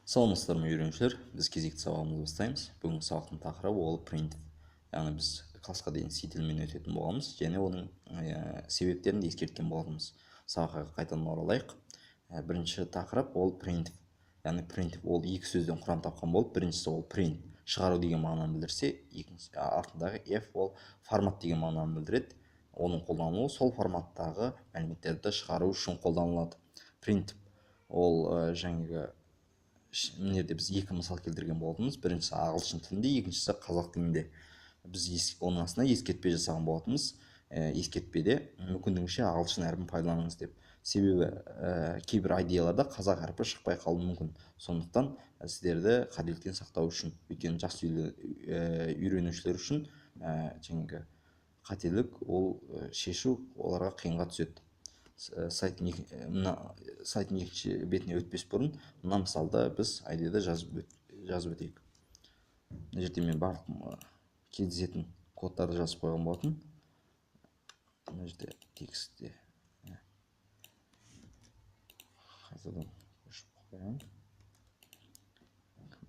Саламатсыздар ма, үйренушілер? Біз кезекті сабағымызды бастаймыз. Бүгінгі сабақтың тақырыбы ол printf. Яғни біз классқа дейін C тілімен өтетін боламыз және оның себептерін де ескерткен болатынбыз. Сабаққа қайтадан оралайық. Бірінші тақырып ол printf. Яғни printf ол екі сөзден құрам тапқан болып, біріншісі ол print шығару деген мағынаны білдірсе, екінші артындағы f ол формат деген мағынаны білдіреді. Оның қолданылуы сол форматтағы мәліметтерді шығару үшін қолданылады. Printf ол жаңағы мына жерде біз екі мысал келтірген болатынбыз. Біріншісі ағылшын тілінде, екіншісі қазақ тілінде. Біз оның астына ескертпе жасаған болатынбыз. Ескертпеде мүмкіндігінше ағылшын әрпін пайдаланыңыз деп. Себебі кейбір IDE-ларда қазақ әрпі шықпай қалуы мүмкін. Сондықтан сіздерді қателіктен сақтау үшін, өйткені жас үйренушілер үшін жаңағы қателік ол шешу оларға қиынға түседі. Мына сайттың екінші бетіне өтпес бұрын мына мысалды біз IDE-да жазып өтейік. Мына жерде мен барлық кездесетін кодтарды жазып қойған болатын. Мына жерде текстте қайтадан қосып қояйын.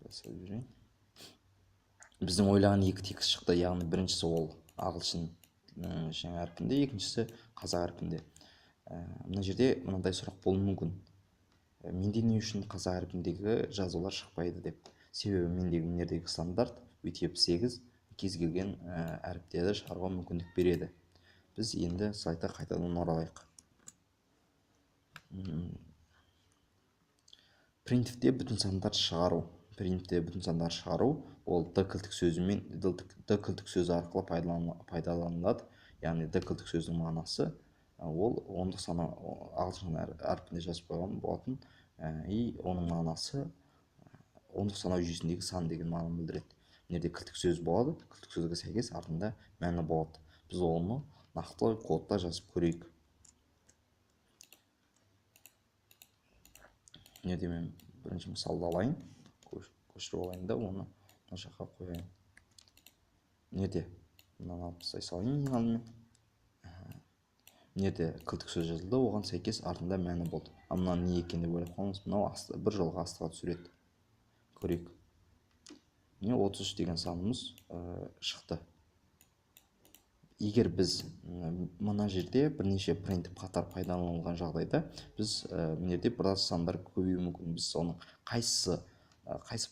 Басып жіберейін. Біздің ойлаған екі текст шықты, яғни біріншісі ол ағылшын жаңа әрпінде, екіншісі қазақ әрпінде. Мына жерде мынандай сұрақ болуы мүмкін. Менде не үшін қазақ әрпіндегі жазулар шықпайды деп. Себебі мендегі мына жердегі стандарт UTF-8 кез келген әріптерді шығаруға мүмкіндік береді. Біз енді сайтқа қайтадан оралайық. Printf-те бүтін сандар шығару. Printf-те бүтін сандар шығару ол D кілттік сөзімен, D кілттік сөзі арқылы пайдаланылады. Яғни D кілттік сөзінің мағынасы ол ондық саны ағылшын әрпінде жазып қойған болатын, и оның мағынасы ондық санау жүйесіндегі сан деген мағынаны білдіреді. Мына жерде кілттік сөз болады, кілттік сөзге сәйкес артында мәні болады. Біз оны нақты кодта жазып көрейік. Мына жерде мен бірінші мысалды алайын, көшіріп алайын да оны мына жаққа қояйын. Мына жерде мынаны алып тастай салайын ең алдымен. Мына жерде кілттік сөз жазылды, оған сәйкес артында мәні болды. Ал мынаны не екен деп ойлап қалыңыз, мынау бір жолға астыға түсіреді. Көрейік. Міне 33 деген санымыз шықты. Егер біз мына жерде бірнеше printf қатар пайдаланылған жағдайда біз мына жерде біраз сандар көбеюі мүмкін. Біз соның қайсы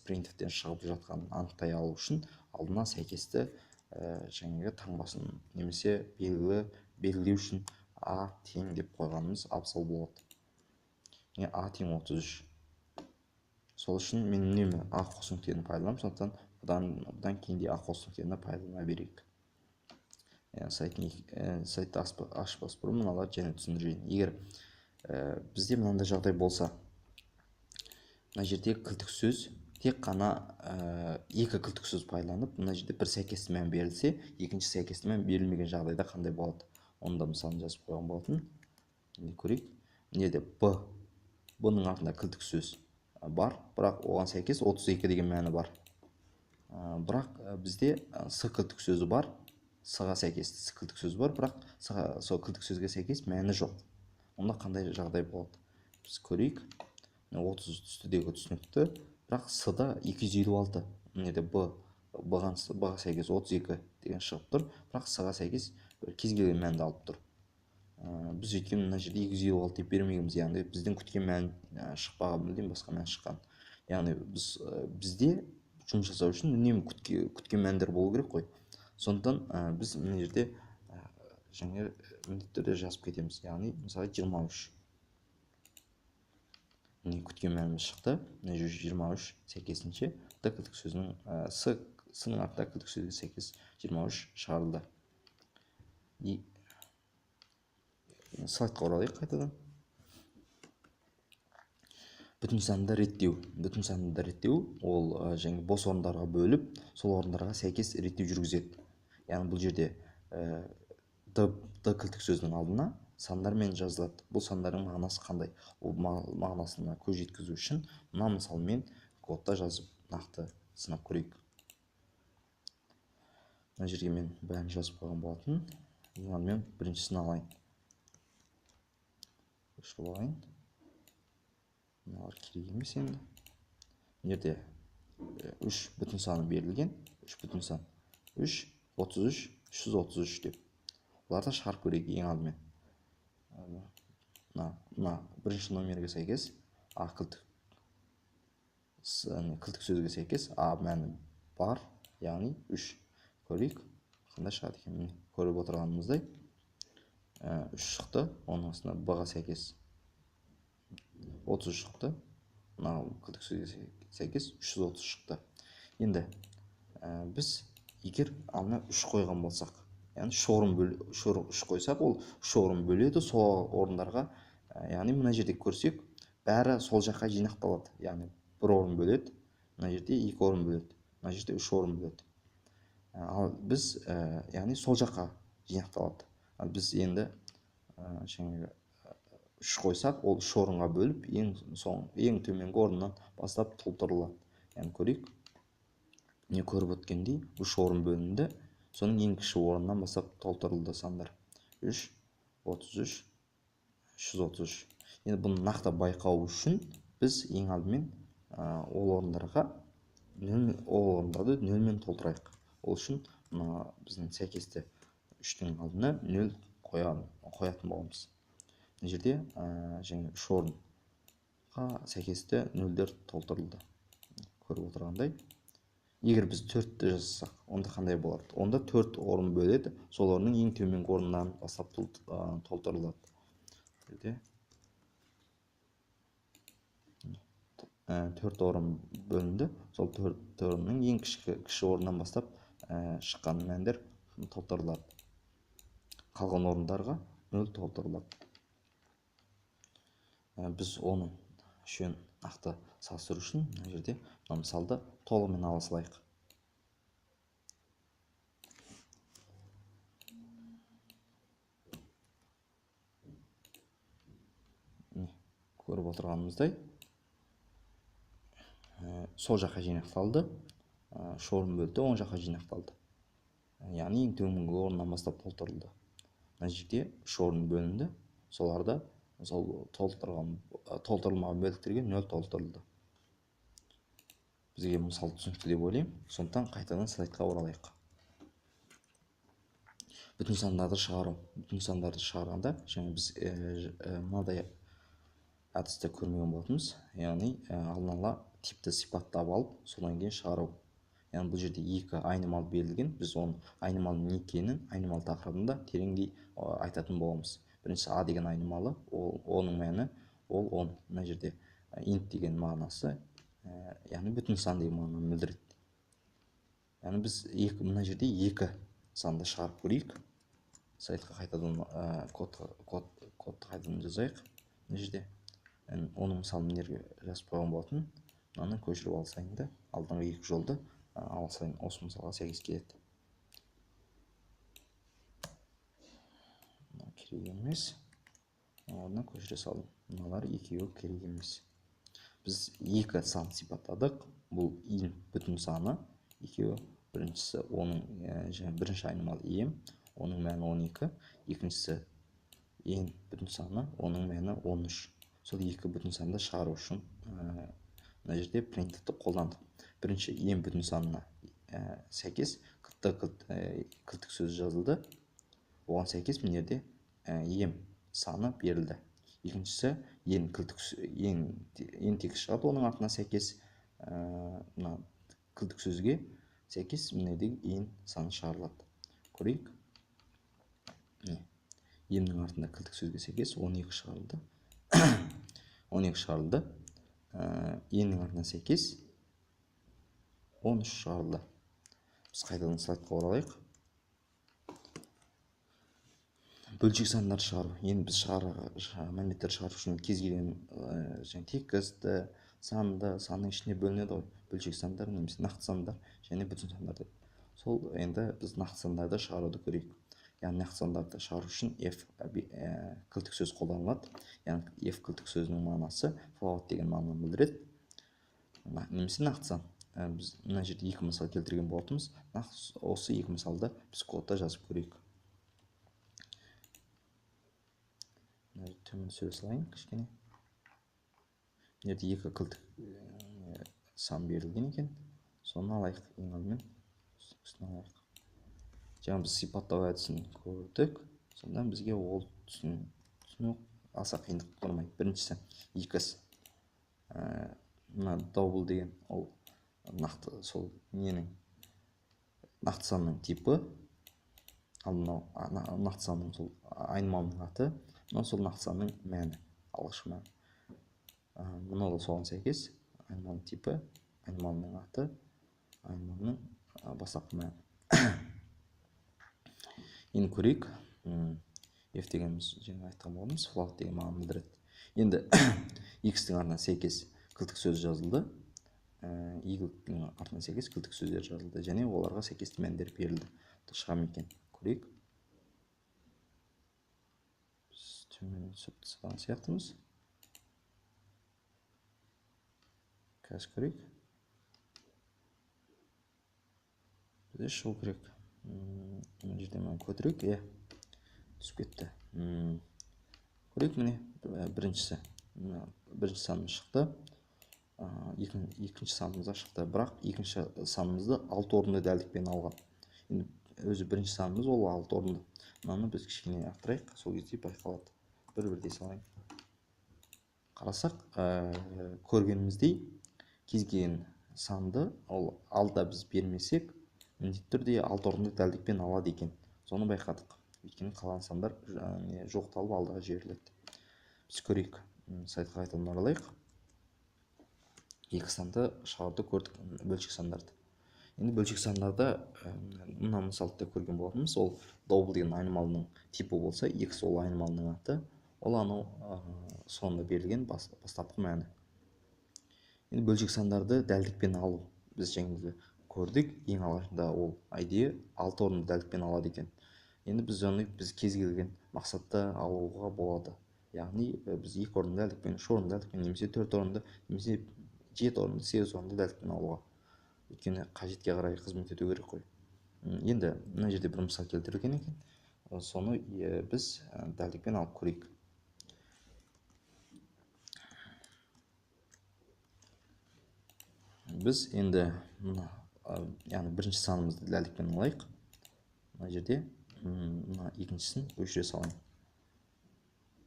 printf-тен шығып жатқанын анықтай алу үшін алдына сәйкесті жаңағы таңбасын немесе белгілеу үшін А тең деп қойғанымыз абзал болады. Міне А тең 33. Сол үшін мен үнемі А қос нүктені пайдаланамын, сондықтан бұдан кейін де А қос нүктені пайдалана берейік. Сайтты ашпас бұрын мыналарды және түсіндірейін. Егер бізде мынандай жағдай болса, мына жерде кілттік сөз тек қана екі кілттік сөз пайдаланып, мына жерде бір сәйкесті мән берілсе, екінші сәйкесті мән берілмеген жағдайда қандай болады? Оны да мысалын жазып қойған болатын. Енді көрейік. Мына жерде Б, Б-ның артында кілттік сөз бар, бірақ оған сәйкес 32 деген мәні бар. Бірақ бізде С кілттік сөзі бар, С-ға сәйкес С кілттік сөзі бар, бірақ сол кілттік сөзге сәйкес мәні жоқ. Онда қандай жағдай болады? Біз көрейік. Мына 30 үстідегі түсінікті, бірақ С-да 256. Мына жерде Б, Б-ға, Б-ға сәйкес 32 деген шығып тұр, бірақ С-ға сәйкес бір кез келген мәнді алып тұр. Біз өйткені мына жерде 256 деп бермегенбіз, яғни біздің күткен мән шықпаған, мүлдем басқа мән шыққан. Яғни бізде жұмыс жасау үшін үнемі күткен мәндер болу керек қой. Сондықтан біз мына жерде жаңа міндетті түрде жазып кетеміз, яғни мысалы 23. Міне күткен мәніміз шықты. Мына жерде 23 сәйкесінше Д кілттік сөзінің С, С-ның артында кілттік сөзге сәйкес 23 шығарылды. И слайдқа оралайық қайтадан. Бүтін санды реттеу. Бүтін санды реттеу ол және бос орындарға бөліп, сол орындарға сәйкес реттеу жүргізеді. Яғни бұл жерде Д кілттік сөзінің алдына сандармен жазылады. Бұл сандардың мағынасы қандай? Ол мағынасына көз жеткізу үшін мына мысалмен кодта жазып нақты сынап көрейік. Мына жерге мен бәрін жазып қойған болатын. Ең алдымен біріншісін алайын. Өшіріп алайын. Мыналар керек емес енді. Мына жерде 3 бүтін саны берілген, 3 бүтін сан. 3, 33, 333 деп. Оларды шығарып көрейік ең алдымен. Мына бірінші номерге сәйкес А кілттік сөзге сәйкес А мәні бар, яғни 3. Көрейік, қандай шығады екен. Міне, көріп отырғанымыздай, 3 шықты, оның астына Б-ға сәйкес 30 шықты. Мына кілттік сөзге сәйкес 330 шықты. Енді біз егер ана 3 қойған болсақ, яғни үш орын үш қойсақ, ол үш орын бөледі сол орындарға, яғни мына жерде көрсек, бәрі сол жаққа жинақталады. Яғни бір орын бөледі, мына жерде 2 орын бөледі, мына жерде 3 орын бөледі. Ал біз, яғни сол жаққа жинақталады. Ал біз енді жаңағы 3 қойсақ, ол 3 орынға бөліп, ең төменгі орыннан бастап толтырылады. Яғни көрейік, не көріп өткендей, 3 орын бөлінді, соның ең кіші орнынан бастап толтырылды сандар. 3, 33, 333. Енді бұны нақты байқау үшін біз ең алдымен ол орындарға ол орындарды нөлмен толтырайық. Ол үшін мына біздің сәйкесті 3-тің алдына 0 қоятын боламыз. Мына жерде және 3 орынға сәйкесті нөлдер толтырылды. Көріп отырғандай, егер біз 4-ті жасасақ, онда қандай болады? Онда 4 орын бөледі, сол орынның ең төменгі орнынан бастап толтырылады. Жерде 4 орын бөлінді, сол 4 орынның ең кіші орнынан бастап шыққан мәндер толтырылады. Қалған орындарға 0 толтырылады. Біз оның үшін нақты салыстыру үшін мына жерде мына мысалды толығымен ала салайық. Міне, көріп отырғанымыздай, сол жаққа жинақталды, үш орын бөлді, оң жаққа жинақталды. Яғни ең төменгі орыннан бастап толтырылды. Мына жерде үш орын бөлінді, соларда сол толтырылмаған бөліктерге 0 толтырылды. Бізге мысал түсінікті деп ойлаймын. Сондықтан қайтадан слайдқа оралайық. Бүтін сандарды шығару. Бүтін сандарды шығарғанда және біз мынадай әдісті көрмеген болатынбыз. Яғни алдын ала типті сипаттап алып, содан кейін шығару. Яғни бұл жерде екі айнымалы берілген. Біз оның айнымалының не екенін айнымалы тақырыбында тереңдей айтатын боламыз. Біріншісі А деген айнымалы, оның мәні ол 10. Мына жерде int деген мағынасы, яғни бүтін сан деген мағынаны білдіреді. Яғни біз мына жерде екі санды шығарып көрейік. Сайтқа қайтадан кодты қайтадан жазайық. Мына жерде оның мысалын мына жерге жазып қойған болатын. Мынаны көшіріп алсайын да, алдыңғы екі жолды алсайын, осы мысалға сәйкес келеді. Керек емес. Орнына көшіре салдым. Мыналар екеуі керек емес. Біз екі сан сипаттадық. Бұл ин бүтін саны екеуі. Біріншісі оның, және бірінші айнымалы ем, оның мәні 12, екіншісі ен бүтін саны, оның мәні 13. Сол екі бүтін санды шығару үшін мына жерде printf-ті қолдандық. Бірінші ем бүтін санына сәйкес кілттік сөз жазылды. Оған сәйкес мына жерде ем саны берілді. Екіншісі ен кілттік ен текст шығады, оның артына сәйкес мына кілттік сөзге сәйкес мына жердегі ен саны шығарылады. Көрейік. Міне, емнің артында кілттік сөзге сәйкес 12 шығарылды. 12 шығарылды. Еннің артына сәйкес 13 шығарылды. Біз қайтадан слайдқа оралайық. Бөлшек сандарды шығару. Енді біз мәліметтер шығару үшін кез келген және текстті, санды, санның ішіне бөлінеді ғой. Бөлшек сандар немесе нақты сандар және бүтін сандар деп. Сол енді біз нақты сандарды шығаруды көрейік. Яғни нақты сандарды шығару үшін F кілттік сөз қолданылады. Яғни F кілттік сөзінің мағынасы float деген мағынаны білдіреді. Немесе нақты сан. Біз мына жерде екі мысал келтірген болатынбыз. Нақты осы екі мысалды біз кодта жазып көрейік. Мына жерде төмен түсіре салайын кішкене. Мына жерде екі кілттік сан берілген екен. Соны алайық, ең алдымен үстін алайық. Жаңа біз сипаттау әдісін көрдік. Сонда бізге ол түсіну аса қиындық тудырмайды. Біріншісі x. Мына double деген ол нақты сол ненің нақты санның типі, ал мынау нақты санның сол айнымалының аты, мынау сол нақты санның мәні, алғашқы мәні. Мынау да соған сәйкес айнымалының типі, айнымалының аты, айнымалының бастапқы мәні. Енді көрейік. F дегеніміз жаңа айтқан болатынбыз, float деген мағынаны білдіреді. Енді x-тің артына сәйкес кілттік сөз жазылды, y-тің артына сәйкес кілттік сөздер жазылды және оларға сәйкесті мәндер берілді. Шыға ма екен? Көрейік. Біз төмен түсіп тастаған сияқтымыз. Қазір көрейік. Бізде шығу керек. Мына жерде мына көтерейік, иә, түсіп кетті. Көрейік, міне біріншісі. Мына бірінші санымыз шықты. Екінші санымыз да шықты. Бірақ екінші санымызды 6 орынды дәлдікпен алған. Енді өзі бірінші санымыз ол 6 орынды. Мынаны біз кішкене арттырайық, сол кезде байқалады. Бір-бірдей салайын. Қарасақ, көргеніміздей кез келген санды ол алда біз бермесек, міндетті түрде 6 орынды дәлдікпен алады екен. Соны байқадық. Өйткені қалған сандар жоқталып алдыға жіберіледі. Біз көрейік. Сайтқа қайтадан оралайық. Екі санды шығаруды көрдік, бөлшек сандарды. Енді бөлшек сандарда мына мысалды да көрген болатынбыз. Ол double деген айнымалының типі болса, x ол айнымалының аты, ол анау соңында берілген бастапқы мәні. Енді бөлшек сандарды дәлдікпен алу біз жаңағы көрдік. Ең алғашында ол IDE 6 орынды дәлдікпен алады екен. Енді біз оны кез келген мақсатта алуға болады. Яғни біз 2 орынды дәлдікпен, 3 орынды дәлдікпен, немесе 4 орынды, немесе 7 орынды, 8 орынды дәлдікпен алуға. Өйткені қажетке қарай қызмет ету керек қой. Енді мына жерде бір мысал келтірілген екен. Соны біз дәлдікпен алып көрейік. Біз енді мына, яғни бірінші санымызды дәлдікпен алайық. Мына жерде, мына екіншісін өшіре салайын.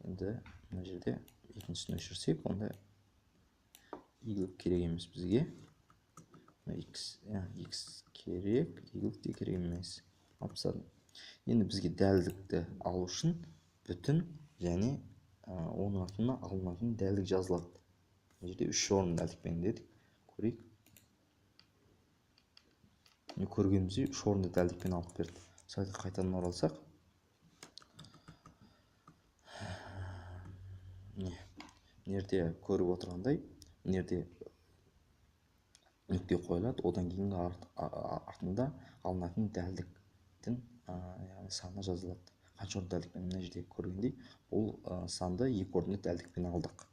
Енді мына жерде екіншісін өшірсек, онда y керек емес бізге. Мына x, x керек, y де керек емес. Алып тастадым. Енді бізге дәлдікті алу үшін бүтін және оның артына алынатын дәлдік жазылады. Мына жерде 3 орын дәлдікпен дедік. Көрейік. Міне көргеніміздей 3 орынды дәлдікпен алып берді. Сайтқа қайтадан оралсақ, міне, мына жерде көріп отырғандай, мына жерде нүкте қойылады, одан кейінгі артында алынатын дәлдіктің, яғни саны жазылады. Қанша орынды дәлдікпен, мына жерде көргендей, бұл санды 2 орынды дәлдікпен алдық.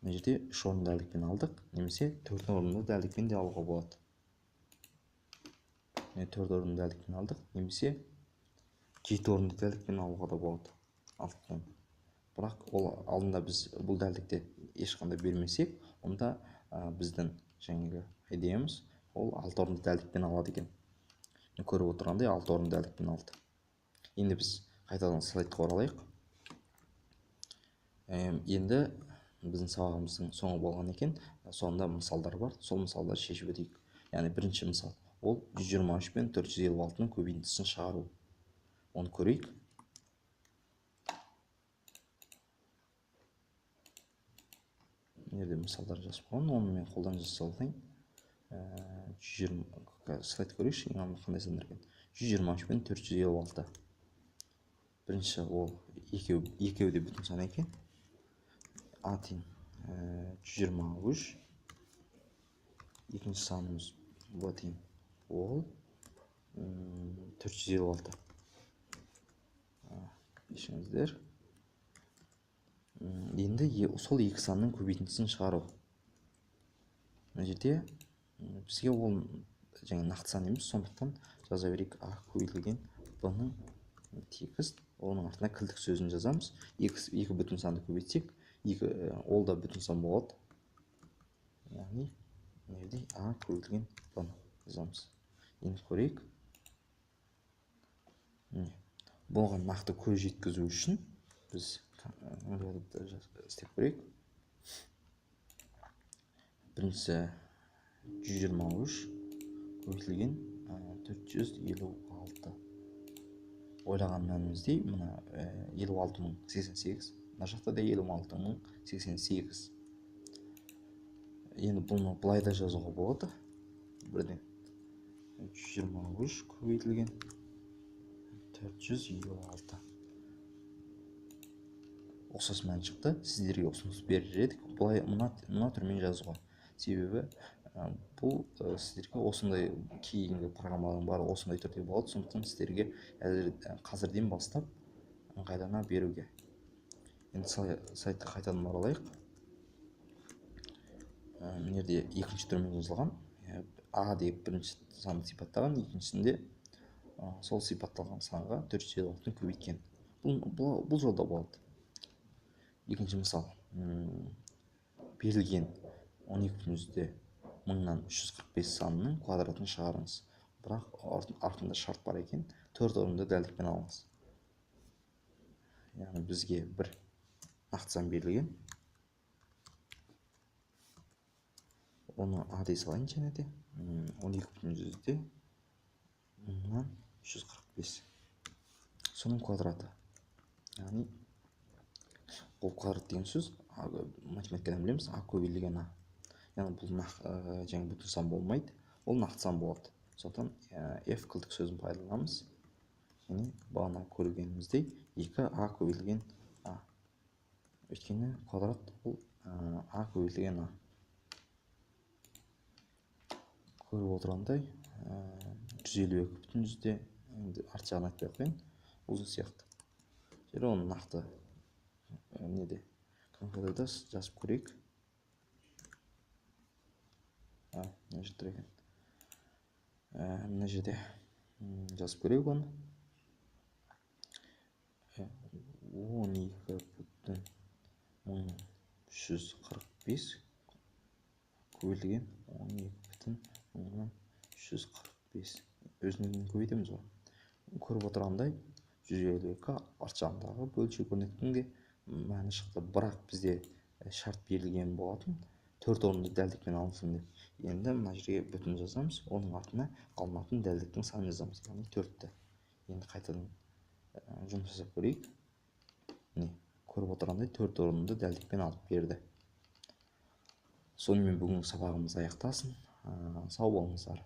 Мына жерде 3 орынды дәлдікпен алдық, немесе 4 орынды дәлдікпен де алуға болады. Міне 4 орынды дәлдікпен алдық, немесе 7 орынды дәлдікпен алуға да болады. Алтыдан. Бірақ ол алдында біз бұл дәлдікті ешқандай бермесек, онда, біздің жаңағы идеямыз ол 6 орынды дәлдікпен алады екен. Міне көріп отырғандай 6 орынды дәлдікпен алды. Енді біз қайтадан слайдқа оралайық. Енді біздің сабағымыздың соңы болған екен. Соңында мысалдар бар. Сол мысалдарды шешіп өтейік. Яғни бірінші мысал ол жүз жиырма үш пен төрт жүз елу алтының көбейтіндісін шығару. Оны көрейік. Мына жерде мысалдар жазып қойған, оны мен қолдан жаза салайын. Жүз жиырма, қазір слайд көрейікші, ең алдымен қандай сандар екен. Жүз жиырма үш пен төрт жүз елу алты. Бірінші ол екеуі де бүтін сан екен. А тең, жүз жиырма үш. Екінші санымыз Б тең ол, төрт жүз елу алты. Кешіріңіздер. Енді сол екі санның көбейтіндісін шығару. Мына жерде, бізге ол жаңа нақты сан емес, сондықтан жаза берейік. А көбейтілген Б-ның тегіс, оның артына кілттік сөзін жазамыз. Екі бүтін санды көбейтсек, ол да бүтін сан болады. Яғни Мына жерде А көбейтілген Б жазамыз. Енді көрейік. Міне, бұған нақты көз жеткізу үшін біз істеп көрейік. Біріншісі 123 көбейтілген 456. Ойлаған мәніміздей мына 56088, мына жақта да 56088. Енді бұны былай да жазуға болады. Бірден 123 көбейтілген 456. Ұқсас мән шықты. Сіздерге ұсыныс берер едік былай мына түрмен жазуға. Себебі бұл сіздерге осындай кейінгі программалардың барлығы осындай түрде болады. Сондықтан сіздерге қазірден бастап ыңғайлана беруге. Енді сайтқа қайтадан оралайық. Мына жерде екінші түрмен жазылған. А деп бірінші санды сипаттаған, екіншісінде сол сипатталған санға 456-ны көбейткен. Бұл жолда болады. Екінші мысал. Берілген он екі бүтін жүзден мыңнан үш жүз қырық бес санының квадратын шығарыңыз. Бірақ артында шарт бар екен, 4 орынды дәлдікпен алыңыз. Яғни бізге бір нақты сан берілген. Оны А дей салайын және де. Он екі бүтін жүзден мыңнан үш жүз қырық бес. Соның квадраты. Яғни бұл квадрат деген сөз, математикадан білеміз, А көбейтілген А. Яғни бұл жаңа бүтін сан болмайды, ол нақты сан болады. Сондықтан F кілттік сөзін пайдаланамыз. Және бағана көргеніміздей 2 А көбейтілген А. Өйткені квадрат ол А көбейтілген А. Көріп отырғандай, жүз елу екі бүтін жүзде, енді арт жағын айтпай ақ қояйын, ұзын сияқты. Және оны нақты, неде компьютерде жазып көрейік. Мына жерде тұр екен. Мына жерде, жазып көрейік оны. Он екі бүтін мың үш жүз қырық бес көбейтілген он екі бүтін мыңнан үш жүз қырық бес. Өзінен көбейтеміз ғой. Көріп отырғандай, жүз елу екі арт жағындағы бөлшек өрнектің де мәні шықты. Бірақ бізде шарт берілген болатын, 4 орынды дәлдікпен алынсын деп. Енді мына жерге бүтін жазамыз, оның артына алынатын дәлдіктің санын жазамыз, яғни 4-ті. Енді қайтадан жұмыс жасап көрейік. Міне, көріп отырғандай 4 орынды дәлдікпен алып берді. Сонымен бүгінгі сабағымыз аяқтасын. Сау болыңыздар.